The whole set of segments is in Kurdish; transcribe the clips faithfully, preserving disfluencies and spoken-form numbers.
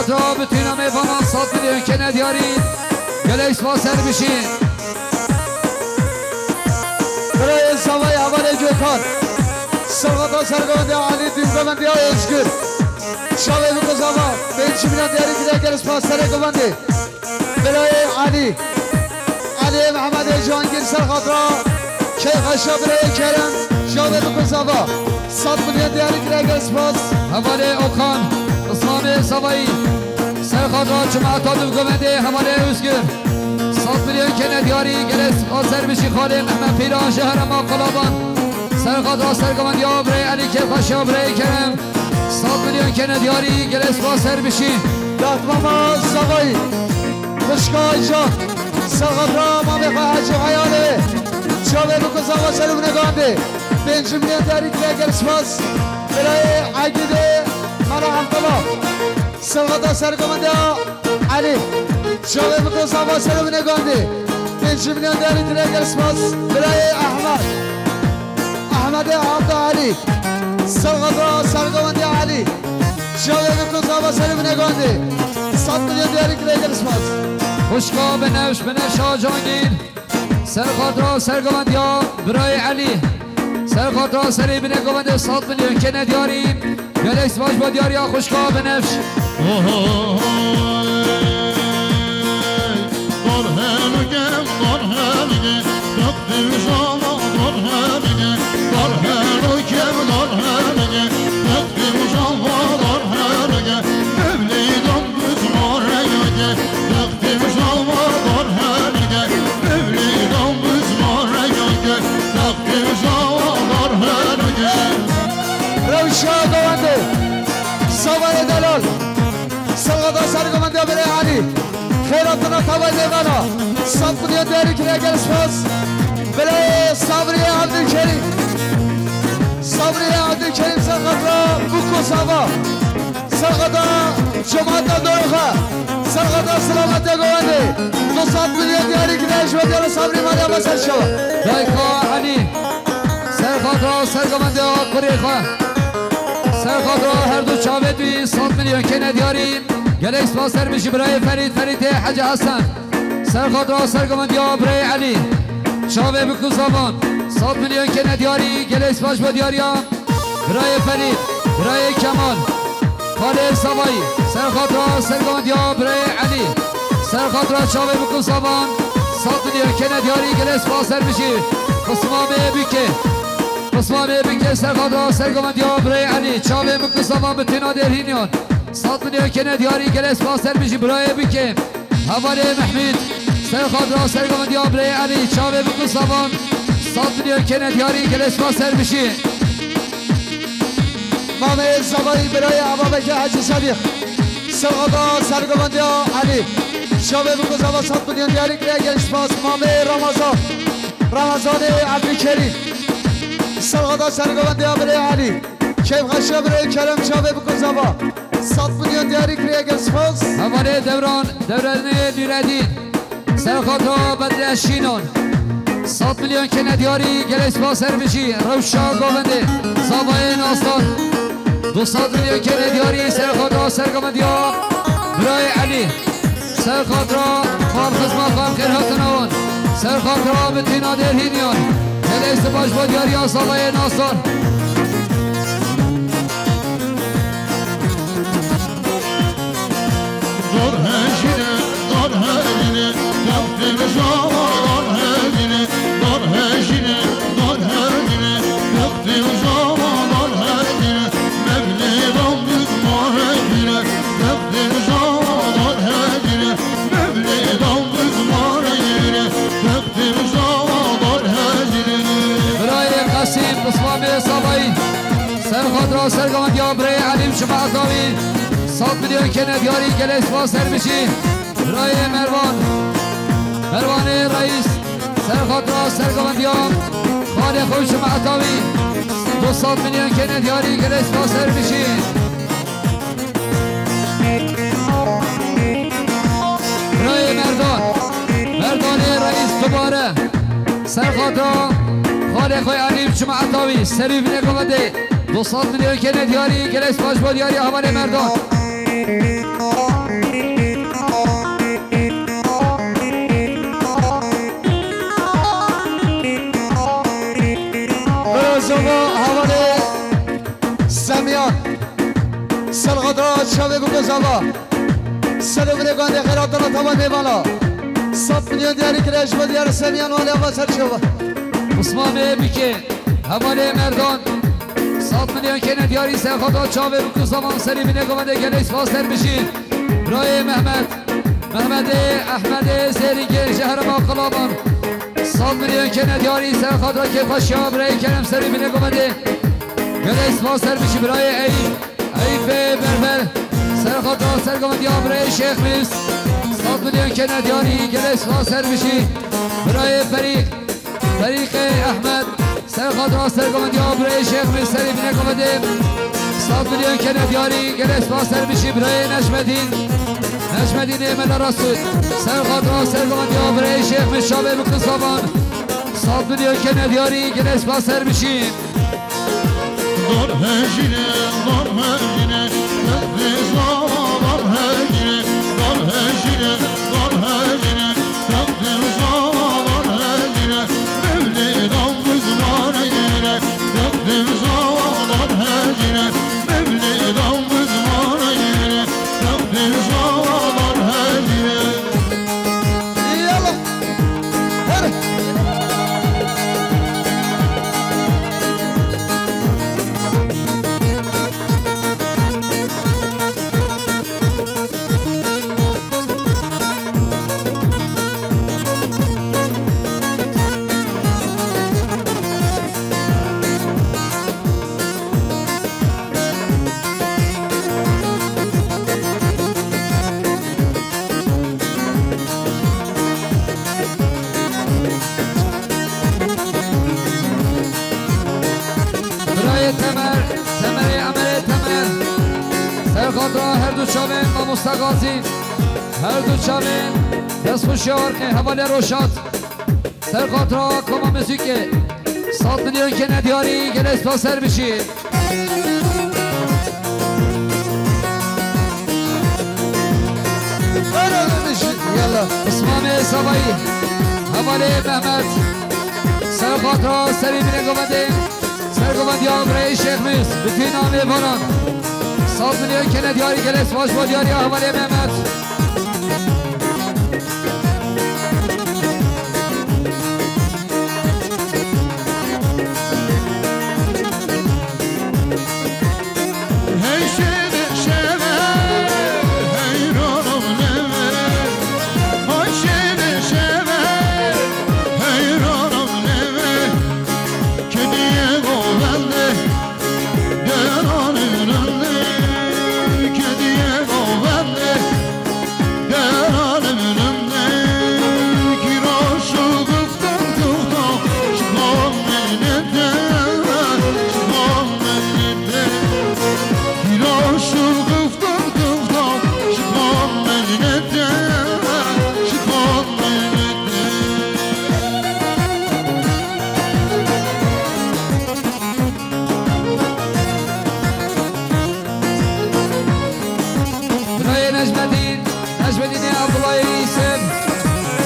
Ra bi tîna mêvanan sed milyon kene diyarî. Gelek spas her bişî. Birayê Zavayê hevalê Gökhan. Sirxata sergovendiya Elî, dîn govendiya Ozgur. Çavê biko zava. Pêncî milyon diyarî kiriye, gelek spas serê govendê. Birayê Elî. Elî Mehmedê Cihangîr ser xatira Keyxeşa birayê Kerem, çavê biko zava. Sed milyon diyarî kiriye, gelek spas. Hevalê Okan, Îslamê Zavayî. Ser xatira cemaeta Dûvgovendê hevalê Ozgur. Sed milyon kene diyarî, gelek spas ser bişî xalê Mehmet Pîran ji herema Qalaban. Ser xatira sergovendiya birayê Elî, Keyxeşa birayê Kerem. Sed milyon kene diyarî, gelek spas ser bişî. Daxtmama Zavayî. Xwişka Aycan. Ser xatira mamê xwe Hecî Heyalê. Çavê biko zava ser û binê gandê. Pêncî milyon diyarî kiriye, gelek spas. Birayê Egîdê Mela Abdullah. Sirxata sergovendiya Elî. Çavê biko zava ser û binê gandê. Pêncî milyon diyarî kiriye, gelek spas. Birayê Ehmed. Ehmedê Abda Elî. Sirxata sergovendiya Elî. Çavê biko zava ser û binê gandê. Sed milyon diyarî kiriye, gelek spas. Xwişka Binevş, Binevşa Cangîr. Ser xatira sergovendiya birayê Elî. Ser xatira serê binê govendê sed milyon kene diyarî. Gelek spas bo diyariya xwişka Binevş. Rewşa Govendê, Zavayê Delal, Sirxata sergovendiya birê Elî. Xêratina tavayê mêvana. Sed milyon diyarî kiriye, gelek spas. Birê Sabriyê Abdulkerîm. Sabriyê Abdulkerîm ser xatira biko zava. Ser xatira cemaeta Doroxa. Ser xatira selametê govendê. Du sed milyon diyarî kiriye, ji we diyara Sabrî Meryem ser şewa. Dayka Elî. Ser xatira sergovendiya kurê xwe. Ser xatira her du çavê wî sed milyon kene diyarî. Gelek spas ser bişî birayê Ferîd, Ferîdê Hecî Hesen. Ser xatira sergovendiya birayê Elî. Çavê biko zava. Sed milyon kene diyarî. Gelek spas bo diyariya. Birayê Ferîd, birayê Kemal, xalê Zavayî, ser xatira sergovendiya birayê Elî, ser xatira çavê biko zava, sed milyon kene diyarî, gelek spas ser bişî. Qismamê Bikê, Qismamê Bikê, ser xatira sergovendiya birayê Elî, çavê biko zava, bi tîna dêrhîniyan, sed milyon kene diyarî, gelek spas ser bişî birayê Bikê. Hevalê Mehmûd, ser xatira sergovendiya birayê Elî, çavê biko zava, sed milyon kene diyarî, gelek spas ser bişî. Mamê Zavayî birayê Ababekê Hecî Sedîq. Sirxata sergovendiya Elî. Çavê biko zava sed milyon diyarî kiriye, gelek spas. Mamê Ramazan. Ramazanê Ebdîkerîm. Sirxata sergovendiya birê Elî. Keyfxweşiya birê Kerem, çavê biko zava. Sed milyon diyarî kiriye, gelek spas. Hevalê Devran, Devranê Nûredîn. Ser xatira Bedre Şînan. Sed milyon kene diyarî, gelek spas ser bijî. Rewşa Govendê, Zavayê Nasdar. Du sed milyon kene diyarî, ser xatira sergovendiya birayê Elî. Ser xatira xal xizma xal xêr hatina wan. Ser xatira bi tîna dêrhîniyan. Gelek spas bo diyariya Zavayê Nasdar. Dar hejine, dar hejine, dextê mijara dar hejine, dar hejine, dar hejine, dextê mijara dar hejine, mevlêdan biz marejine, dextê mijara dar hejine, mevlêdan biz marejine, dextê mijara dar hejine. Birayê Qesîm, Qismamê Zavayî. Ser xatira sergovendiya birayê Elî Şima Etawî, sed milyon kene diyarî, gelek spas ser bijî. Birayê Mervan, Mervanê Reîs, ser xatira sergovendiya xalê xwe Şima Etawî, du sed milyon kene diyarî, gelek spas ser bijî. Birayê Merdan, Merdanê Reîs dubare, ser xatira xalê xwe Elî Şima Etawî, serî binê govendê. Du sed milyon kene diyarî, gelek spas bo diyariya hevalê Merdan. Serxatra çavê bû gozava. Serê binê gandê xeyra dana tava mêvana. Sed milyon diyarî kire ji bo diyar Semiyan wale ava ser çava. Usmanê Bikê, hevalê Merdan. Sed milyon kene diyarî serxatra çavê bû ku zaman serî binê govendê gelê spas ser bijî. Birayê Mehmet. Mehmetê, Ehmedê, Zêrîngê, ji herêma Qilaban. Sed milyon kene diyarî serxatra kêfxweşiya birayê Kerem serî binê govendê. Gelê spas ser bijî birayê Eyîp. Eyfê Berber, serxatra sergovendiya birayê Şêx Mîs, sed milyon kene diyarî, gelê spas ser bijî. Birayê Ferîq, Ferîqê Ehmed, serxatra sergovendiya birayê Şêx Mîs, serî binê govendê, sed milyon kene diyarî, gelê spas ser bijî. Birayê Necmedîn, Necmedînê Mela Rasûd, serxatra sergovendiya birayê Şêx Mîs, çavê bi Qizavan, sed milyon kene diyarî, gelê spas ser bijî. Dar hejine, dar hejine, tevdiza dar hejine, dar hejine, dar hejine, tevdiza dar hejine, mevlida bizmanine, tevdiza dar hejine, mevlida bizmanine, tevdiza dar hejine. Yallah. Her. Birayê Temer, Temerê Emerê Temer. Serxatra her du çavên Mamosta Gazî. Her du çavên destxweşiya Arqê hevalê Roşat. Serxatra koma muzîkê. Sed milyon kene diyarî, gelê spas ser bijî. Yallah. Usmanê Savayî, hevalê Mehmet. Serxatra serî binê govendê. Sergovendiya birayê Şêx Mîs, bütün amêvanan. Sed milyon kene diyarî, gelê spas bo diyariya hevalê Mehmet. Birayê Necmedîn, Necmedînê Abdullahê Îsim,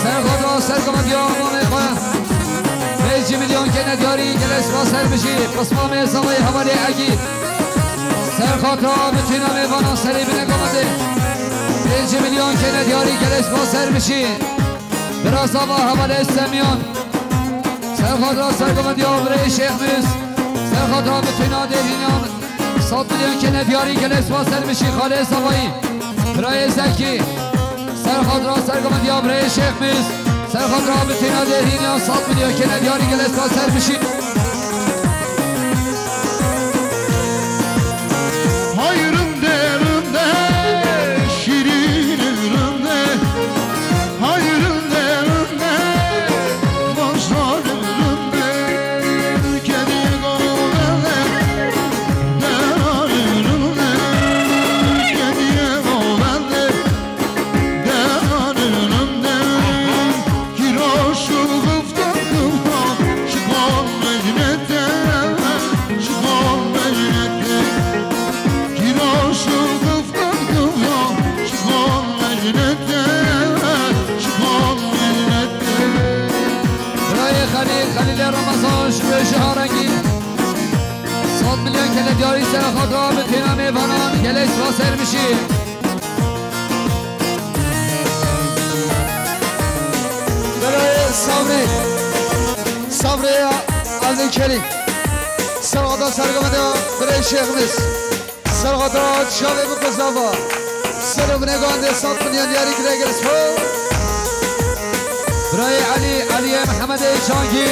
serxatra sergovendiya amanê xwe. Pêncî milyon kene diyarî, gelê spas ser bijî. Qismamê Zavayê hevalê Egîd. Serxatra bütün amêvanan serî binê govendê. Pêncî milyon kene diyarî, gelê spas ser bijî. Bira Zava hevalê Semiyan. Serxatra sergovendiya birayê Şêx Mîs. Serxatra bütün a dêrhînan. Sed milyon kene diyarî, gelê spas ser bijî xalê Zavayî. Birayê Zekî. Serxatra sergovendiya birayê Şêx Mîs. Serxatra bütün a dêrhînan sed milyon kene diyarî, gelê spas ser bijî. Hay rinde rinde, şîrîn rinde. Hay rinde rinde, mazlum rinde. Kediye govende, deran rinde. Kediye govende, deran rinde. Kîra şu gifta gifta, şikan Spas her bijî. Birayê Sabrê. Sabrê Evdî Kelî. Serxata sergomede birayê Şêxmîs. Serxata çavê bi kozava. Selo binê gandê sed milyon diyarî kire gel spas. Birayê Elî, Eliyê Mihemedê Cangî.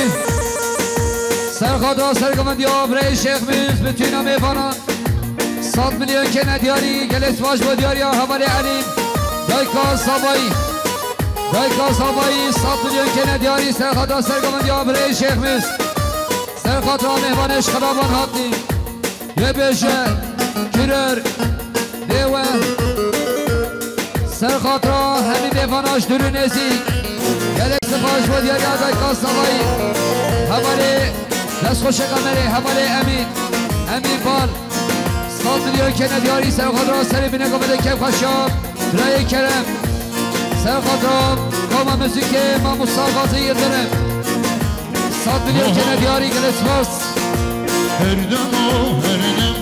Serxata sergomendiya birayê Şêxmîs, bitîna mêvanan. Sed milyon kene diyarî, gelek spas bo diyariya hevalê Elî. Dayka Savayî. Dayka Savayî, sed milyon kene diyarî, serxata sergomendiya birayê Şêxmîs. Serxata mêvanê ji xiraban hatî. Yê bêje, kirer, dêwe. Serxata hemî mêvana ji dûr û nêzîk. Gelek spas bo diyariya dayka Savayî. Hevalê destxweşeka me rê, hevalê Emîn. Emîn Bal. Sed milyon kene diyarî serxatra serê bineka me de kevxweşa. Birayê Kerem. Serxatra koma muzîkê mamosta Gazî Yildirim. Sed milyon kene diyarî gelek spas. Her dem o her dem.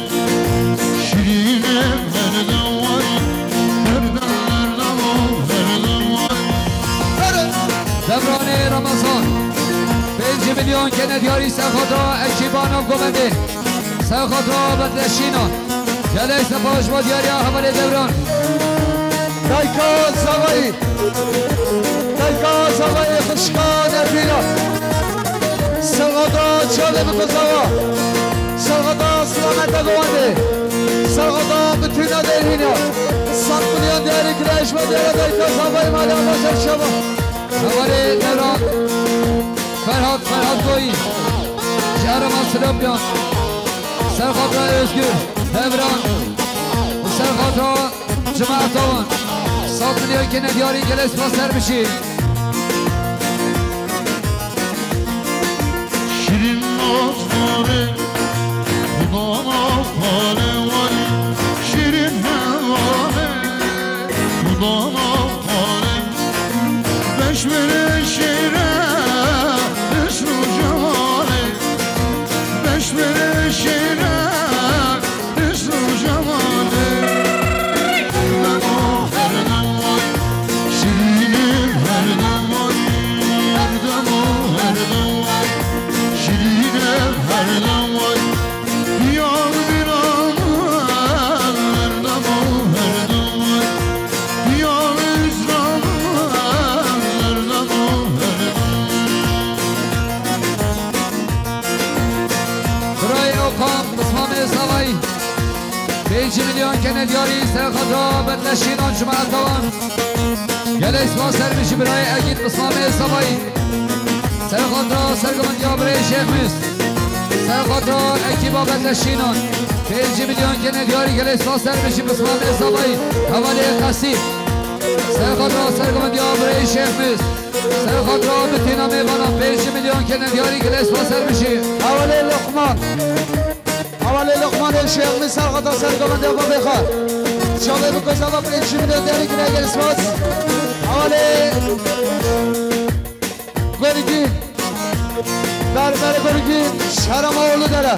Şirîne her dem vay. Her dem her dem o her dem vay. Devranê Ramazan. Pêncî milyon kene diyarî serxatra ekîbana govendê. Serxatra Bedleşîna. Gelek spas bo diyariya hevalê Devran. Dayka Zavayî. Dayka Zavayî xişka Nefîra. Serxatra çavê bi kozava. Serxatra silamete govendê. Serxatra bitîna derhîna. Sed milyon diyarî kire ji bo diyara dayka Zavayî mala serçava. Hevalê Devran. Ferhat, Ferhat Koyî. Ji herêma Silopyan. Serxatra Özgür, Devran û serxatra cemaeta wan. Sed milyon kene diyarî gelek spas her bijî. Şirin nazlare, dudağına pare vay. Şirin hevale, dudağına pare. Beş bere şêre, husn û cemalê. Beş bere şêre, husn û cemalê. Her dem o her dem vay, şirînim her dem vay. Her dem o her dem vay, şirînim her dem vay. Diyar bir aman, her dem o her dem vay. Diyar Îslam, her dem o her dem. Birayê Okan, Bismamê Zavayî. Pêncî milyon kene diyarî, serxatra Bedleşînan cemaeta wan. Gelek spas her bijî birayê Egîd Bismamê Zavayî. Serxatra sergomendiya birayê Şêxmîs. Serxatra ekîba Bedleşînan. Pêncî milyon kene diyarî, gelek spas her bijî Bismamê Zavayî. Hevalê Qesî. Serxatra sergomendiya birayê Şêxmîs. Serxatra bitîna mêvana pêncî milyon kene diyarî, gelek spas her bijî. Hevalê Luqman. Hevalê Luqmanê Şêxmîs serxatra sergomendiya babê xwe. Çavê bi kozava pêncî milyon diyarî kire gelek spas. Hevalê Gorgîn. Berber Gorgîn, Şerema Oğlu Dere.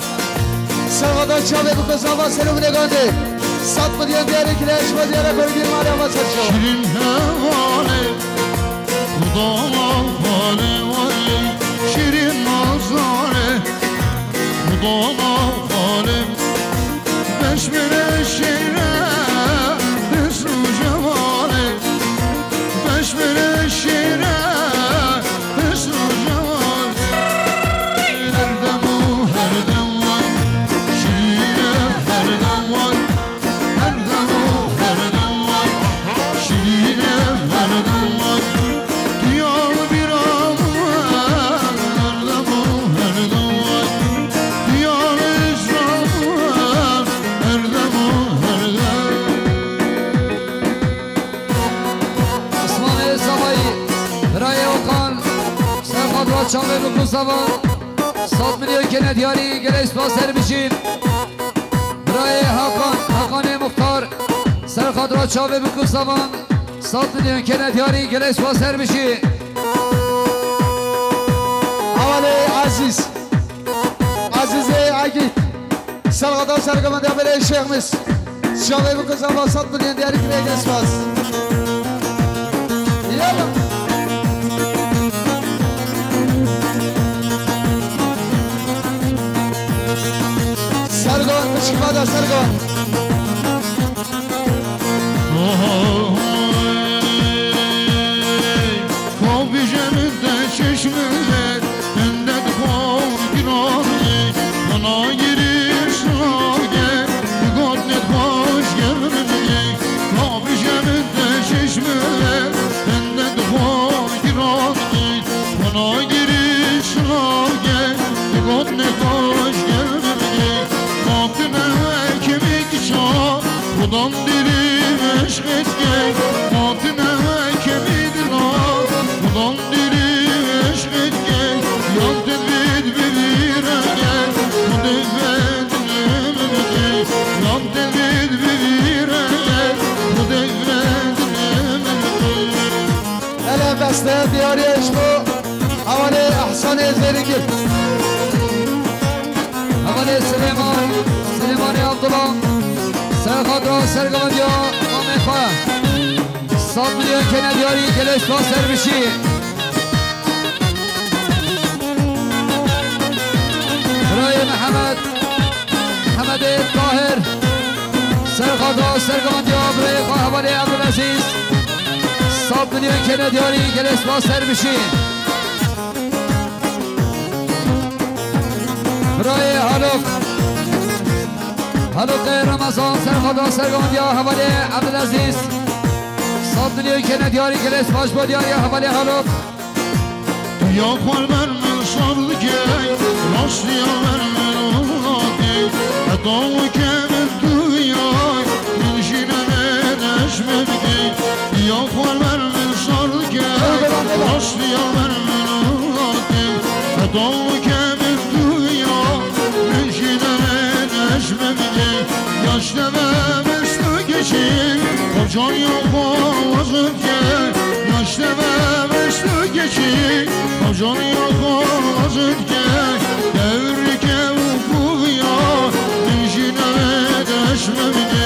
Serxatra çavê bi kozava selo binê gandê. Sed milyon diyarî kire ji bo diyara Gorgîn mala wan serçava. Şirin hevale, dudağına pare vay. Şirin nazlare, dudağına pare. Beş bere şêre, husn û cemalê. Beş bere şêre, husn û cemalê. Her dem o her dem vay, şirîne her dem vay. Her dem o her dem vay, şirîne her dem vay. Diyar bir aman, her dem o her dem vay. Diyar Îslam, her dem o her dem. Osmanê Zavayî, birayê Okan, serxatra çavê bi kozava, sed milyon kene diyarî, gelek spas her bijîn. Birayê Hakan, Hakanê Muxtar, serxatra çavê bi kozavan, sed milyon kene diyarî, gelek spas her bijî. Hevalê Ezîz. Ezîzê Egîd. Serxatra sergomendiya birayê Şêxmîs. Çavê bikuzan va sed milyon diyarî kirê, gelek spas. Yala. Sergo, pişkî bada Sergo. Kabije min de çeşmine, min de dixwar giranî, bana giriş nake, digot ne xweş gemine. Kabije min de çeşmine, min de dixwar giranî, bana giriş nake, digot ne xweş gemine. Matine kemik ça, Xudan diri eşqet ke, matine kemik la, Xudan diri eşqet ke, yan tedbir bir vire ke, Xudan tedbir bir vire ke, Xudan Hele beste diyarî ji bo hevalê Ehsanê Zêrîngil. Hevalê Silêman, Silêmanê Abdullah. Ser xatra sergirindiya mamê xwe. Sed milyon kene diyarî, gelek spas, ser bişî. Birayê Mihemed, Mihemedê Tahir, ser xatra sergirindiya birayê xwe hevalê Ebdulezîz. Sed milyon kene diyarî, gelek spas, ser bişî. Birayê Haluk, Halukê Remezan, ser xatra sergirindiya hevalê Ebdulezîz. Sed milyon kene diyarî, gelek spas bo diyariya hevalê Haluk. Ya xwar ber min şar dike, rastiya ber min hate, heta weke min tu ya, min jî nebe deş min bike. Ya xwar ber min şar dike, rastiya ber min hate, heta weke min tu ya, min jî nebe deş min bike. Yaş nebe meştu geçi, kocan ya xwar dike, yaş nebe meştu geçi, kocan ya xwar dike, devrike û kuya, min jî nebe deş min bike.